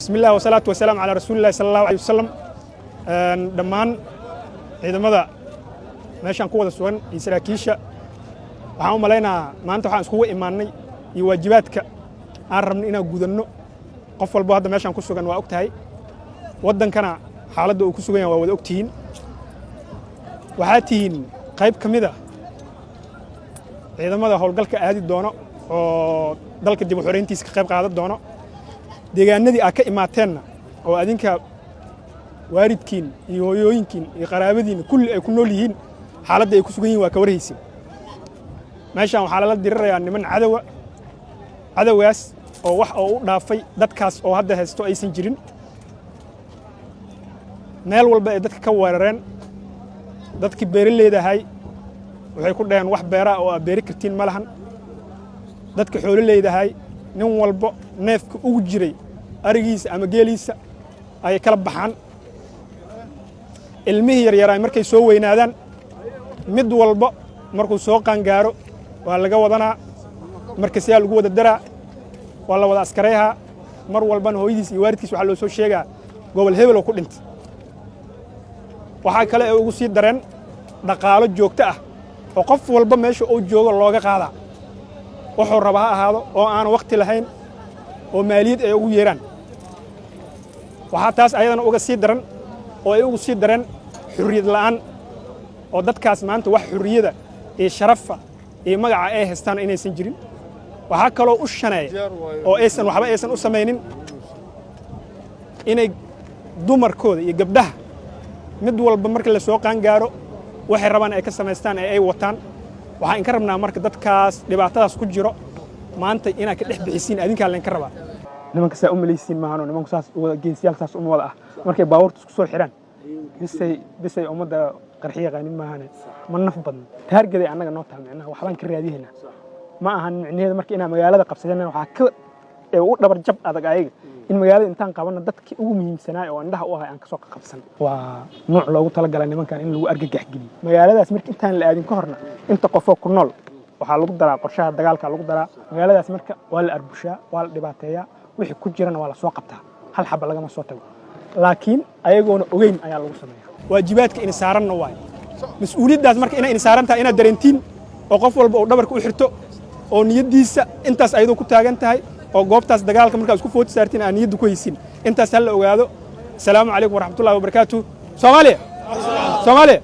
Bismi Illah wasalaatu wasalaamu calaa rasuuli Illahi sala Allahu alay wasalam. Dhammaan ciidamada meeshaan ku wada sugan iyo saraakiisha, waxaan u malaynayaa maanta waxaan iskugu imaannay iyo waajibaadka aan rabno inaan gudanno, qof walbo hadda meeshaan ku sugan waa og tahay. Waddankana xaaladda uu ku sugan yahay waa wada og tihiin. Waxaa tihiin qayb ka mid a ciidamada howlgalka aadi doono oo dalka dib u xorayntiisa ka qayb qaadan doono. Deegaanadii aad ka imaateenna oo adinka waalidkiin iyo hooyooyinkiin iyo qaraabadiinna kulli ay ku nool yihiin, xaaladda ay ku sugan yihin waa ka warhaysin. Meeshaan waxaa lala dirirayaa niman cadowa, cadowgaas oo wax oo u dhaafay dadkaas oo hadda haysto aysan jirin. Meel walba ay dadka ka weerareen. Dadkii beeraleyda ahay waxay ku dhaheen, "Wax beeraa oo aad beeri kartiin ma lahan." Dadka xoololeydahay, nin walbo neefka ugu jiray arigiisa ama geeliisa ayay kala baxaan. Ilmihii yaryaraay markay soo weynaadaan, mid walba markuu soo qaangaaro waa laga wadanaa, markasyaa lagu wada daraa, waa la wada askarayhaa. Mar walbana hooyadiis iyo waalidkiis waxaa loo soo sheegaa gobol hebeloo ku dhintay. Waxaa kale ay ugu sii dareen dhaqaalo joogto ah oo qof walba meesha uu joogo looga qaadaa, wuxuu raba ha ahaado, oo aanu wakhti lahayn, oo maaliyad ay ugu yeeraan. Waxaa taas ayadana uga sii daran oo ay ugu sii dareen xurriyad la'aan, oo dadkaas maanta wax xurriyada iyo sharafa iyo magaca ay haystaan inaysan jirin. Waxaa kaloo u shaneeya oo aysan waxba aysan u samaynin inay dumarkooda iyo gabdhaha mid walba marka la soo qaangaaro waxay rabaan ay ka samaystaan ee ay wataan. Waxaan inka rabnaa marka dadkaas dhibaatadaas ku jiro maanta inaad ka dhex bixisiin, adinkaa laynka rabaa. Nimanka saa u malaysiin maahano, nimanku saas wada geesiyaal saas uma wada ah. Markay baabuurta isku soo xidhaan bisay ummadda qarxi yaqaanin maahane, ma naf badno. Taargeday annaga noo taha, micnaha waxbaan ka raadihaynaa ma ahan. Micnaheeda marka inaan magaalada qabsadeen waxaa ka ee u dhabar jab adag ayaga in magaalada intaan qabanno dadkii ugu muhiimsanaay oo indhaha u ahay aan kasoo qabsan. Waa nuuc loogu talagalay nimankan in lagu argagax geliyo magaaladaas. Marka intaan la aadin ka horna, inta qofoo ku nool waxaa lagu daraa qorshaha dagaalka lagu daraa magaaladaas. Marka waa la arbushaa, waa la dhibaateeyaa, wixii ku jirana waa la soo qabtaa, hal xaba lagama soo tago, laakiin ayagoona ogeyn ayaa lagu sameeyaa. Waajibaadka ina saaranna waayo mas-uuliyaddaas marka inay ina saaran tahay inaad dareentiin oo qof walba uu dhabarka u xirto oo niyaddiisa intaas ayadoo ku taagan tahay oo goobtaas dagaalka markaa isku footi saartiin aad niyadda ku haysin. Intaas ha la ogaado. Asalaamu calaykum waraxmatullahi wabarakaatu. Soomaaliya, Soomaaliya.